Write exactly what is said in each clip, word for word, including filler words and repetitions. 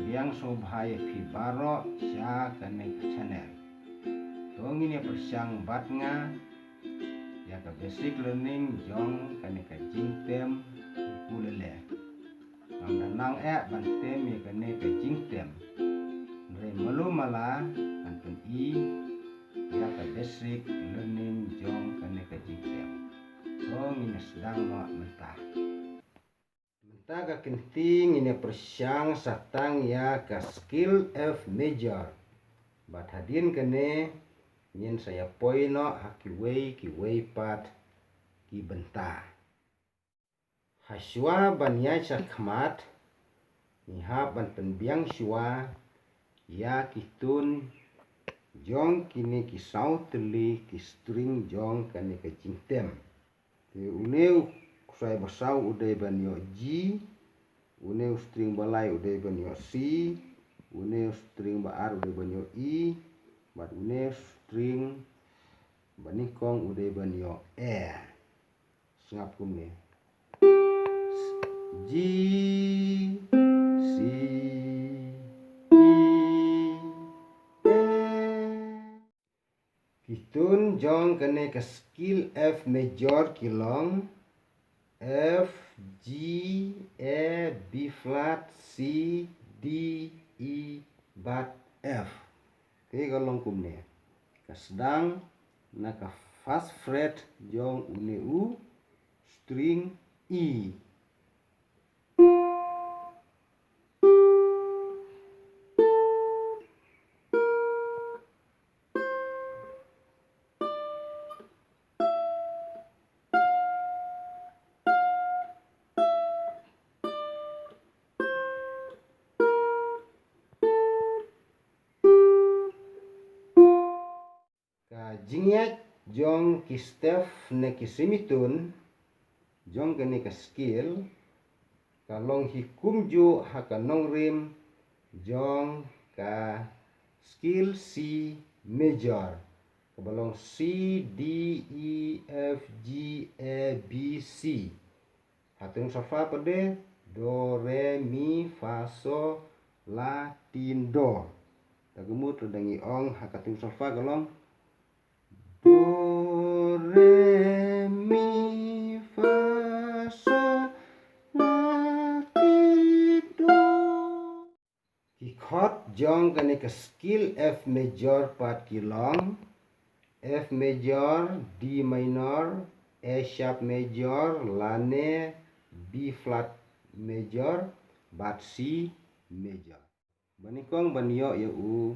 Pdiang sngewbha ïa phi baroh sha kane ka channel. To ngin ïa pyrshang bad nga ïa ka basic learning jong kane ka jingtem ukulele. Ngam da nang eh ban tem ïa kane ka jingtem. Hynrei malu mala ngan pyni ïa ka basic learning jong kane ka jingtem. To ngin ïa sdang noh mynta. Mynta ka kynti ngin ïa pyrshang sa tang ïa ka scale F major. Bad hadien kane ngin sa ïa poi noh ha kiwei kiwei pat ki bynta. Hashwa ban ïaid shakhmat, ngi hap ban pynbiang shwa ïa ki tun jong kine ki saw tylli ki string jong kane ka jingtem. Te une u ksai ba saw u dei ban ïoh G, une u string ba lai u dei ban ïoh C, une u string ba ar u dei ban ïoh E, bad une u string ba nyngkong u dei ban ïoh A. Sngap kumne. G, C, E, A. Ki tun jong kane ka scale F major ki long F, G, A, B flat, C, D, E, bad F. Te ka long kumne. Ka sdang na ka first fret jong une u string E. Ka jingïaid jong ki step ne ki semitun jong kane ka scale ka long hi kumjuh ha ka nongrim jong ka scale C major. Kaba long C, D, E, F, G, A, B, C. Ha ka tyngshop pat de do, re, mi, fa, so, la, ti, do. Te ka mut lada ngi ong ha ka tyngshop ka long do, re, mi, fa, so, la, ti, do. Ki chord jong kane ka scale F major pat ki long F major, D minor, A sharp major, lane B flat major, bad C major. Ba nyngkong ban ïoh ïa u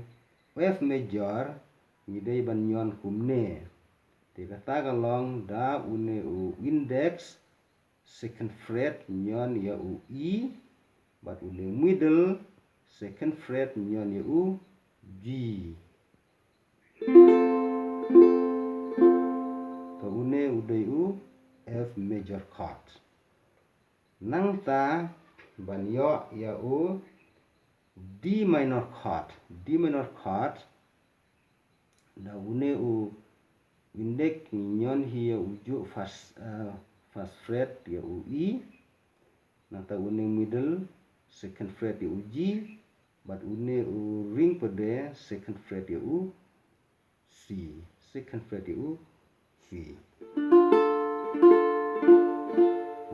F major ngi dei ban ñion kumne. Te kata ka long da une u index second fret ñion ïa u E, bad une middle second fret ñion ïa u G. To une u dei u F major chord. Nangta ban ïoh ïa u D minor chord. D minor chord da une u index ñion hi ïa u juh first, eh, first fret ïa u E. Nangta une middle second fret ïa u G. Bad une u ring pat de second fret ïa u C. Second fret ïa u C.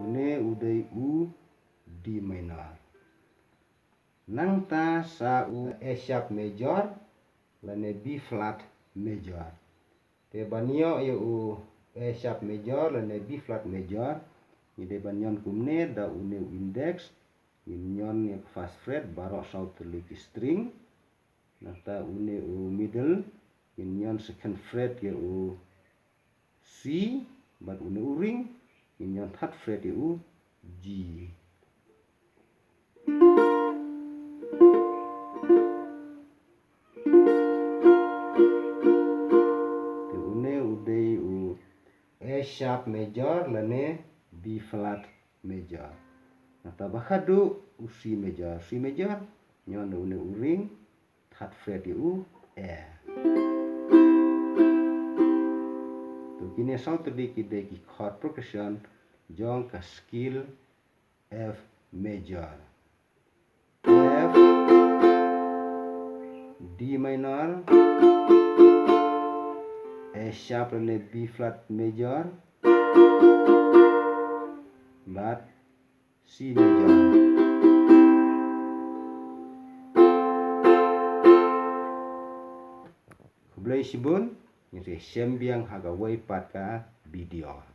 Une u dei u D minor. Nangta sa u A sharp major lane B flat major. Te ban ïoh ïa u A sharp major lane B flat major ngi dei ban ñion kumne, da une u index ngin ñion ïa ka first fret baroh saw tylli ki string. Nangta une u middle ngin ñion second fret ïa u C, bad une u ring ngin ñion third fret ïa u G. Te une u dei u A sharp major lane B flat major. Nangta ba khadduh u C major. C major ñion une u ring third fret ïa u A. To kine saw tylli ki dei ki chord progression jong ka scale F major. F, D minor, A sharp lane B flat major, bad C major. Khublei shibun, ngin sa ïashem biang ha kawei pat ka video.